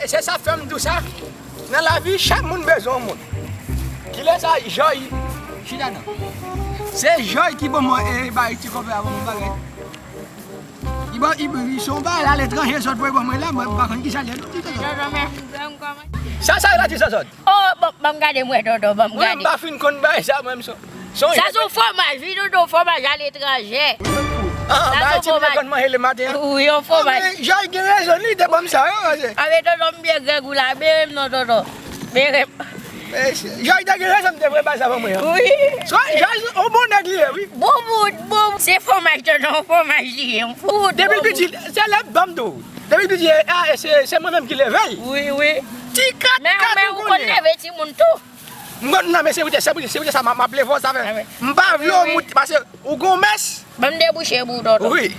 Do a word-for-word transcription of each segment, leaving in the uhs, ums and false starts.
E se sa fè m di w sa. Nan lavi, chak moun bezwen yon moun. Kilè sa, Joy? Chita non. Se Joy ki ban mwen, e, bay ti kòb la, ban mwen bagay. Li ban, li, li se yon bagay aletranje, zòt voye ban mwen la, mwen pa konn kisa l ye, non, ti tonton. Sa, sa, la, ti zòt. Oh, ban, ban m gade, mwen, tonton, ban m gade. Mwen, m pa fin konn bagay sa, mwen, m son. Sa se yon fwomaj, wi, tonton, fwomaj aletranje. Ah, bagay ti m te konn manje le maten an. Wi, yon fwomaj. Ah, men Joy gen rezon, li te ban m sa, wi, paske. Ah, men tonton, m byen grangou la, bere m non, tonton. Bere m. Men Joy te gen rezon, m te voye bagay sa ban mwen an. Wi. So, Joy, yon bon nèg li ye, wi. Bon moun, bon. Se fwomaj, tonton, fwomaj li ye, yon fwomaj. Depi l piti, se lè m ban m tou. Depi l piti, ah, se, se mwen menm ki leve l. Wi, wi. Ti kat, kat ou konnen. Men, men ou konn leve timoun tou. M konn, non, men se poutèt, se poutèt, se poutèt sa m ap, m ap leve w, sa fè. Ah, wi. M pa vle w moute, paske ou gon mès. Ban m debouche pou w, tonton. Wi.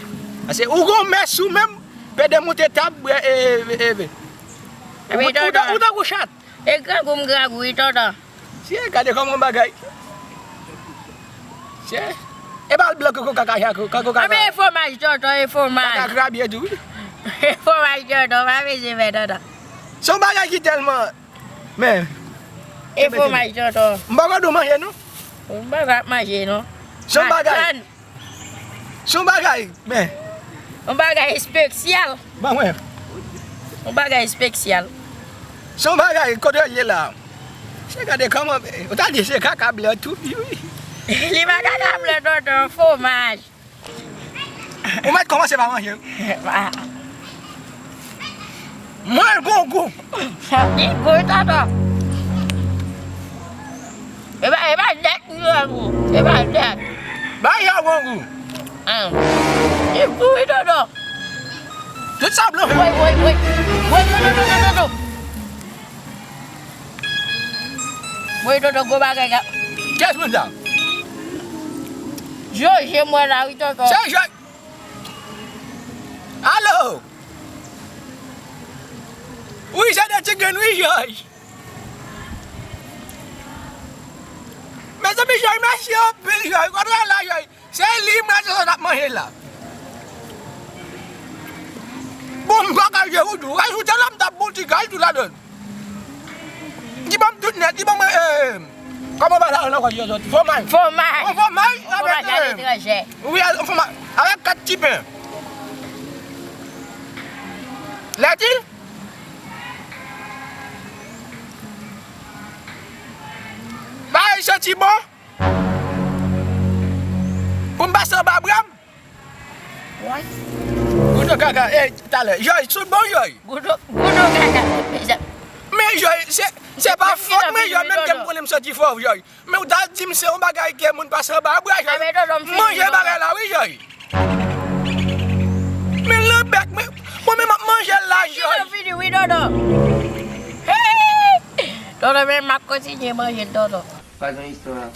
Paske ou gon mès ou menm, pede moute tab, e, e, e, e. Ah, wi, tonton. Ou, ou, ou tankou chat. E grangou m grangou, wi, tonton. Tiye, gade kòman bagay. Tiye. E pa l blan koko kaka, kaka, kaka. Ah, men e fwomaj, tonton, e fwomaj. Kaka krabye tou, wi. E fwomaj, tonton, pa bezwen fè, tonton. Se yon bagay ki tèlman Men. E fwomaj, tonton. M pa ka di w manje, non. M pa ka manje, non. Se yon bagay. Atann. Se yon bagay, men. Yon bagay espesyal. Ban mwen. Yon bagay espesyal. Se yon bagay, kote l ye la. Se gade kòman, ou ta di se kaka blan tou, wi. Li pa kaka blan, tonton, fwomaj. Ou mèt kòmanse pa manje. Mwen gon gou. Li gou, tonton. E pa, e pa nèt li gon gou. E pa nèt. Bagay sa gon gou. Li gou, wi, tonton. Tout sa blan fè. Woy, woy, woy. Woy, tonton, tonton, tonton. Woy, tonton, gwo bagay la. Kiyès moun sa? Joje m wè la, wi, tonton. Se Joje. Alo! Wi, se de ti grenn, wi, Joje. Mezanmi, Joje, mèsi anpil, Joje. Kote w la, Joje? Se li m rete sot ap manje la. Bon, m pa ka jwe ou tou. Rajoute la, m t ap bon ti kal tou ladann. Li ban m tout nèt, li ban mwen, eh, kòman ba la ankò, di yo sòti? Fwomaj. Fwomaj. Yon fwomaj avèk, eh, aletranje. Wi, yon fwomaj avèk kat ti pen. Lètil? Bagay santi bon. Pou m pase anba bra m. Woy. Goudo kaka, eh, talè. Joy, sou bon, Joy. Goudo, goudo kaka. Men Joy, se, se pa fòt mwen, Joy, menm ke m konnen m santi fò, Joy. Men ou ta di m se yon bagay ke moun pase anba bra, Joy. Manje bagay la, wi, Joy. Men lanbèk, men, mwen menm m ap manje l la, Joy. Fini, wi, Dodo. Hey! Dodo, men m ap kontinye manje l, Dodo. Pas yon istwa.